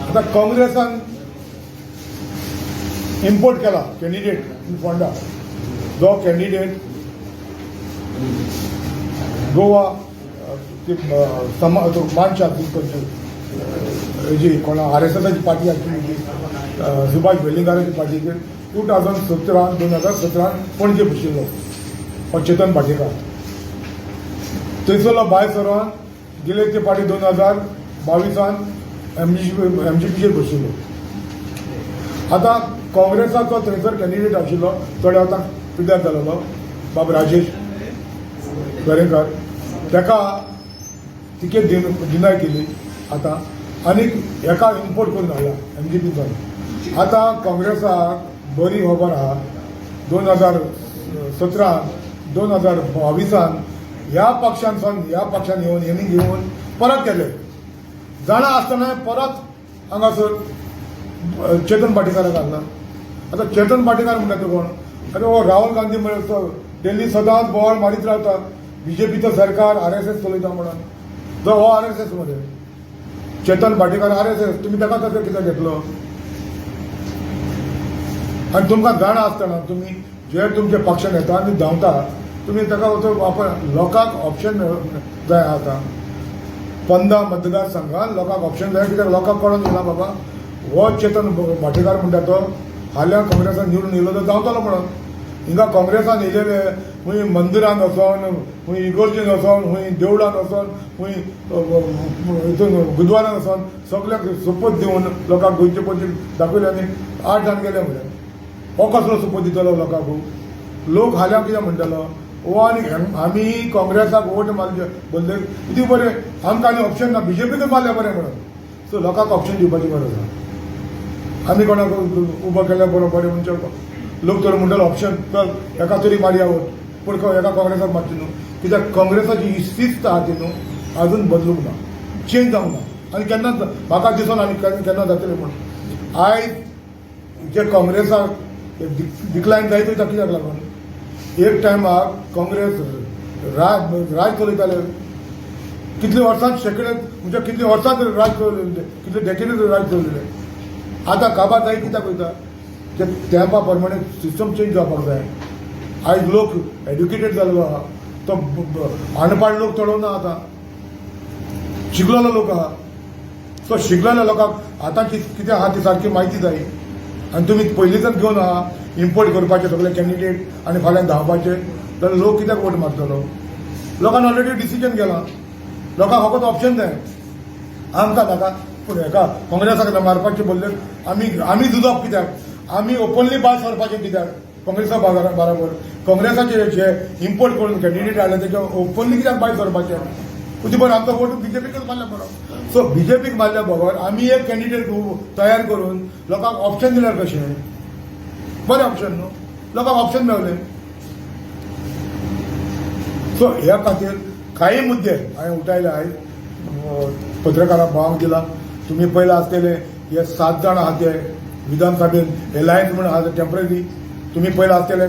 आतां काँग्रेसान इम्पोर्ट केला candidate in Ponda, जो कॅन्डिडेट गोवा ती, तो मानशा खंयची हेजी कोणा आरएसएसाची पार्टी आशिल्ली ती, सुभाष वेलिंगकाराची पार्टीचेर 2017, 2017 पणजे बशिल्लो हो चेतन भाटीकार. थंयसरलो भायर सरोन गेले ते फावटी 2022न एमजीपीचेर बशिल्लो. आतां काँग्रेसाचो थंयसर कॅन्डिडेट आशिल्लो, थोड्या आतां पिड्ड्यार जालेलो, बाब राजेश वेरेंकार, ताका तिकेट डिनाय केली. आतां आनीक हेका इम्पोर्ट करून हाडला एमजीपीच्यान. आतां काँग्रेसाक बरी खबर आहा, 2017, 2022न ह्या पक्षान सावन ह्या पक्षान येवन हेणी घेवन परत गेले. जाणा आसतना परत हांगासर चेतन भाटीकाराक घालना. आतां चेतन भाटीकार म्हणटा तो कोण? आतां हो राहुल गांधी म्हळ्यार डेली सदांच बोवाळ मारीत रावता, बीजेपीचो सरकार आरएसएस चलयता म्हणून. जो हो आरएसएस मध्ये चेतन भाटीकार आरएसएस, तुमी ताका कसो कित्याक घेतलो? आनी तुमकां जाणा आसतना तुमी जे तुमच्या पक्षान येता आनी धांवता तुमी ताका तो वापर. लोकांक ऑप्शन जाय. आतां पंदरा मतदारसंघात लोकांक ऑप्शन जाय, कित्याक लोकांक कळोन येयला बाबा, हो चेतन भाटीकार म्हणटा तो फाल्यां काँग्रेसान निवडून येयलो तो धांवतलो म्हणून. हिंगा काँग्रेसान येयलेले खंय मंदिरान वचोन, खंय इगर्जेन वचोन, खंय देवळान वचोन, खंय हितून गुरुद्वारान वचोन सगळ्यांक सोपूत दिवन लोकांक गोंयचे पणजे दाखयले आनी 8 जाण गेले. म्हणल्यार हो कसलो सोपूत दितलो लोकांक? लोक फाल्यां कितें म्हणटलो? हो आनी आमी काँग्रेसाक वोट मारचे बदले कितें बरें, आमकां आनी ऑप्शन ना, बीजेपीकूच मारल्यार बरें म्हणून. सो लोकांक ऑप्शन दिवपाची गरज आसा. आमी कोणाक उबो केल्यार बरो बरें म्हणचे लोक तर म्हणटलो, ऑप्शन चल एका तरी मारया वोट, पूण एका काँग्रेसाक मारची न्हू, कित्याक काँग्रेसाची ही शिस्त आहा ती न्हू अजून बदलूंक ना, चेंज जावंक ना आनी केन्नाच म्हाका दिसना आनी केन्ना जातलें म्हूण. आयज जे काँग्रेसाक डिक्लायन जायत वयता, कित्याक लागून? एक टायमार काँग्रेस राज राज चलयताले कितली वर्सां, शेकडे म्हणजे कितली वर्सां राज चलयले, कितले डेकेडी राज चलयले. आतां काबार जायत कित्याक वयता? ते तेंपा प्रमाणे सिस्टम चेंज जावपाक जाय. आयज लोक एड्युकेटेड जाल्लो आहा, तो अनपाड लोक चडो ना, आतां शिकलेलो लोक आहा. सो शिकलेल्या लोकांक आतां कितें आहा ती सारकी म्हायती जाय. आनी तुमी पयलींच घेवन आहा इम्पोर्ट करपाचे सगळे कॅन्डिडेट आनी फाल्यां धांवपाचे जाल्यार लोक कित्याक वोट मारतलो? लोकांनी ऑलरेडी डिसिजन केलां. लोकांक फकत ऑप्शन जाय. आमकां नाका, पूण हेका काँग्रेसाक मारपाचे बदले आमी झुजप कित्याक? आमी ओपनली भायर सरपाचें कित्याक काँग्रेसा बराबर? काँग्रेसाचे जे इम्पोर्ट करून कॅन्डिडेट हाडले तेजे ओपनली कित्याक भायर सरपाचें? उदी बरें आमकां वोट बीजेपीकच मारल्या बरो. सो बीजेपीक मारल्या बगर आमी एक कॅन्डिडेट तयार करून लोकांक ऑप्शन दिल्यार कशें? बरें ऑप्शन न्हू, लोकांक ऑप्शन मेवलें. सो ह्या खातीर काही मुद्दे हांवें उठायले आयज, पत्रकारांक भावांक दिला. तुमी पयला आसतले, हे 7 जाण आहा ते विधानसभेन एलायन्स म्हणून आहा टेंपररी. तुमी पयला आसतले,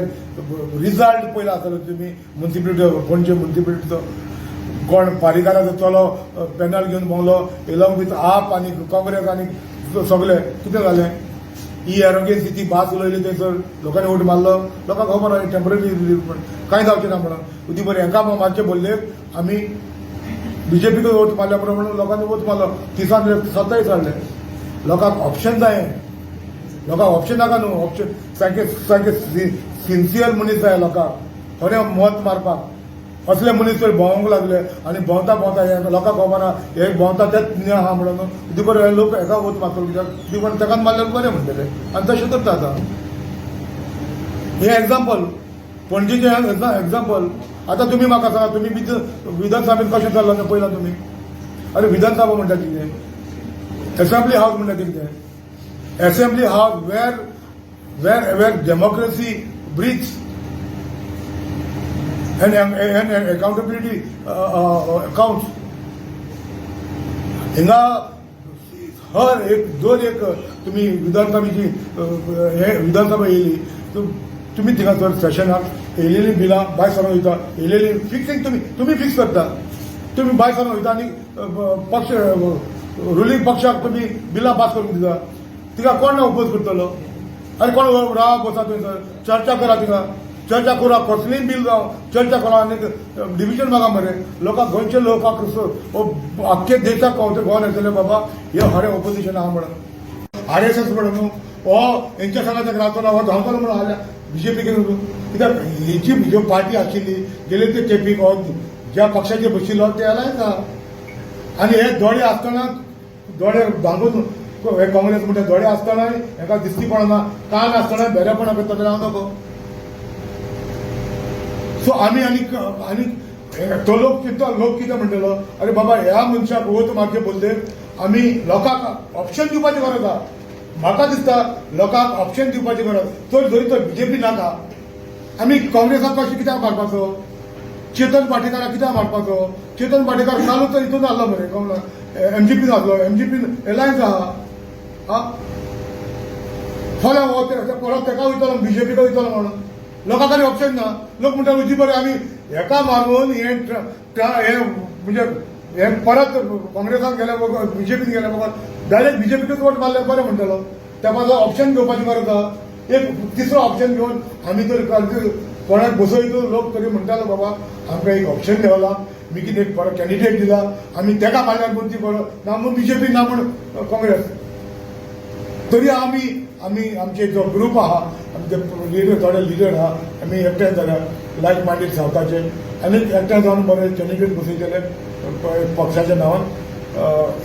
रिजल्ट पयला आसतलो तुमी मुन्सिपलिटी, पणजे मुन्सिपलिटीचो कोण पारीकाराचो चलो पॅनल घेवन भोंवलो एलॉंग विथ आप आनी काँग्रेस आनी सगळे. कितें जालें? ही एरोगेन्सी, ती भास उलयली थंयसर, लोकांनी वोट मारलो. लोकांक खबर आहा टेंपररी रिलीफ म्हण कांय जावचें ना म्हणून. उदी बरें हांकां मारचे बोल्ले आमी बीजेपीक वोट मारल्या बरोबर म्हणून लोकांनी वोट मारलो, 30न 27 हाडले. लोकांक ऑप्शन जाय. लोकांक ऑप्शन नाका न्हू, ऑप्शन सारकें सारकें सिन्सियर मनीस जाय लोकांक खरें मत मारपाक. असले मनीस तर भोंवंक लागले आनी भोंवता भोंवता हे लोकांक खबर आहा, हे भोंवता तेच आहा म्हणून न्हू. बरें हे लोक हेका वोट मारतलो, कित्याक ती तेकाच मारल्यार बरें म्हणटले आनी तशें करता. आतां हे एग्जाम्पल पणजेचें एग्जाम्पल. आतां तुमी म्हाका सांगा, तुमी विधानसभेन कशें चल्लां तें पळयलां तुमी. अरे, विधानसभा म्हणटा कितें? एसेंब्ली हावस म्हणटा तें कितें? Assembly house where democracy breathes and accountability counts. हिंगा हर एक दर एक तुमी विधानसभेची हे विधानसभा येयली, तुमी थिंगासर सेशनाक येयलेली बिलां भायर सरून वयता. येयलेली फिक्सिंग तुमी तुमी फिक्स करता. तुमी भायर सरून वयता आनी पक्ष रुलींग पक्षाक तुमी बिलां पास करून दिता, तिका कोण ओपोज करतलो? आनी कोण रावा बसा थंयसर चर्चा करा, तिका चर्चा करा, कसलीय बील जावं चर्चा करा आनी डिविजन मागा मरे लोकांक. गोंयचे लोकांक, आख्खे देशाक कळोवचें, गोवन येतले बाबा हे खरें ओपोजिशन आहा म्हणून. आरएसएस म्हणून न्हू, हो हेंच्या सांगाताक रावतलो, हो धांवतलो म्हणून हाल्या बीजेपी कित्याक हेची ज्यो पार्टी आशिल्ली गेले ते केपीक, हो ज्या पक्षाचे बशिल्लो ते अलायन्स आहा. आनी हे दोळे आसतना, दोळे धांपून हे काँग्रेस म्हणटा, दोळे आसतना हेका दिश्टी पडना, कान आसतना बेरेपणा करता, जाल्यार हांव नको. सो आमी आनीक आनीक तो लोक कितें, लोक कितें म्हणटलो? अरे बाबा, ह्या मनशाक वोट मारचे बदले आमी लोकांक ऑप्शन दिवपाची गरज आहा. म्हाका दिसता लोकांक ऑप्शन दिवपाची गरज. तर जरी तर बीजेपी नाका, आमी काँग्रेसाक कशें कित्याक मारपाचो? चेतन पाटेकाराक कित्याक मारपाचो? चेतन पाटेकार कालूच तर हितून आहलो मरे, एमजीपीन आसलो, एमजीपीन एलायन्स आहा. आं, फाल्यां हो परत तेका वयतलो, बीजेपीक वयतलो म्हणून लोकां कडेन ऑप्शन ना. लोक म्हणटा, उजी बरें आमी हेका मारून हे हे म्हणजे हे परत काँग्रेसान गेल्या बगर, बीजेपीन गेल्या बगर डायरेक्ट बीजेपीकच वोट मारल्यार बरें म्हणटलो. त्या पासून ऑप्शन घेवपाची गरज आहा. एक तिसरो ऑप्शन घेवन आमी तर कोणाक बसयतो, लोक तरी म्हणटालो, बाबा आमकां एक ऑप्शन देवला, मिगीन एक बरो कॅन्डिडेट दिला, आमी तेका मारल्यार कोण ती बरो ना म्हूण बीजेपी, ना म्हूण काँग्रेस. तरी आमी आमी आमचे जो ग्रुप आहा, आमचे लिडर, थोडे लिडर आहा, आमी एकठांय जाल्या लायक मायंडेड सावथाचे आनी एकठांय जावन बरे कॅन्डिडेट बसयतले पक्षाच्या नांवान.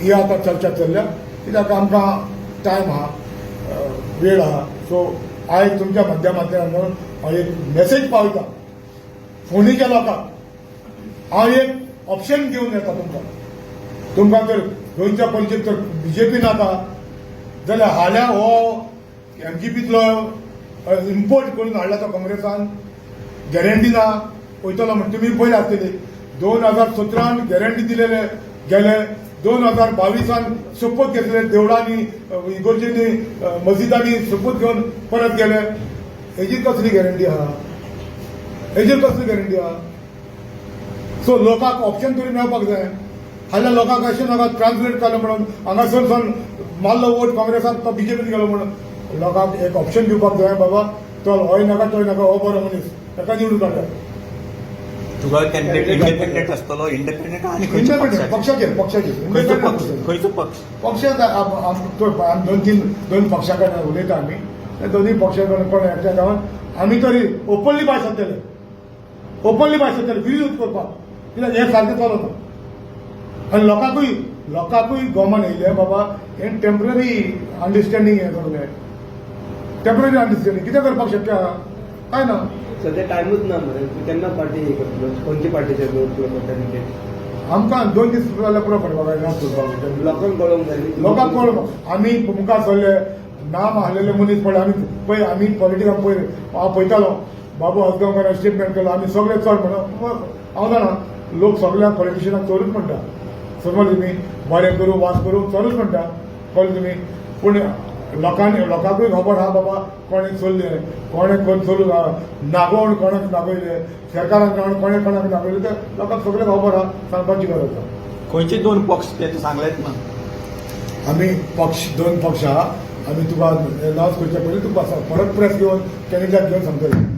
ही आतां चर्चा चल्ल्या, कित्याक आमकां टायम आहा, वेळ आहा. सो आयज तुमच्या माध्यमांतल्यान हांव एक मेसेज पावयता फोंडेच्या लोकांक. हांव एक ऑप्शन घेवन येता तुमकां. तुमकां जर गोंयच्या पणजेक तर बीजेपी नाका जाल्यार हाल्या हो एमजीपीतलो इम्पोर्ट करून हाडला तो काँग्रेसान, गॅरंटी ना वयतलो म्हण. तुमी पयले आसतली, 2017न गॅरंटी दिलेले गेले, 2022न शपथ घेतले देवळांनी, इगर्जींनी, मस्जिदांनी शपथ घेवन परत गेले. हेजी कसली गॅरंटी आहा? हेजी कसली गॅरंटी आहा? सो लोकांक ऑप्शन तरी मेळपाक जाय. हाल्या लोकांक अशें नाका ट्रान्सलेट केलें म्हणून हांगासर सावन मारलो वोट काँग्रेसाक, तो बीजेपीन गेलो म्हणून. लोकांक एक ऑप्शन दिवपाक जाय, बाबा चल, होय नाका, तोय नाका, हो बरो मनीस, ताका निवडून काडया. तुका कॅन्डिडेट इंडिपेंडंट आसतलो, इंडिपेंडंट आनी खंयच्या इंडिपेंडंट. पक्षाचे? पक्षाचेर, पक्षाचेर. खंयचो पक्ष? खंयचो पक्ष? पक्ष आमी दोन तीन दोन पक्षा कडेन उलयता. आमी त्या दोनूय पक्षा कडेन कोण एकठांय जावन आमी तरी ओपनली भायर सरतले, ओपनली भायर सरतले विरोध करपाक, कित्याक हें सारकें चलना. आनी लोकांकूय गोमान येयलें, बाबा हें टेंपररी अंडरस्टँडींग, हें सगळें टेंपररी अंडरस्टँडींग. कितें करपाक शक्य आहा? काय ना. सध्या टायमूच ना मरे. तूं केन्ना पार्टी हे करतलो? खंयची पार्टीचे दवरतलो कॅन्डिडेट? आमकां 2 दीस जाल्यार पुरो पडपाक अनावन्स करपाक. लोकांक कळोवंक जाय न्ही. लोकांक कळोवंक आमी मुखार सरले, नाम आहलेले मनीस पळय, आमी पळय, आमी पॉलिटिकान पळय, हांव पळयतालो, बाबू आजगांवकार स्टेटमेंट केलो, आमी सगळे चड म्हणून. हांव जाणा, लोक सगळ्या पॉलिटिशियनाक चडूच म्हणटा, समजले तुमी, बरें करूं वास करूं चडूच म्हणटा, कळ्ळें तुमी. पूण लोकांनी, लोकांकूय खबर आहा बाबा कोणें चल्लें, कोणें कोण चलूं नागोवन, कोणाक नागयलें सरकारान, कोणें कोणाक नागयलें, तें लोकांक सगळें खबर आहा, सांगपाची गरज ना. खंयचे दोन पक्ष ते तूं सांगलेच ना. आमी पक्ष, दोन पक्ष आहा. आमी तुका अनावन्स करच्या पयलीं तुका परत प्रेस घेवन कॅन्डिडेट घेवन सांगतले.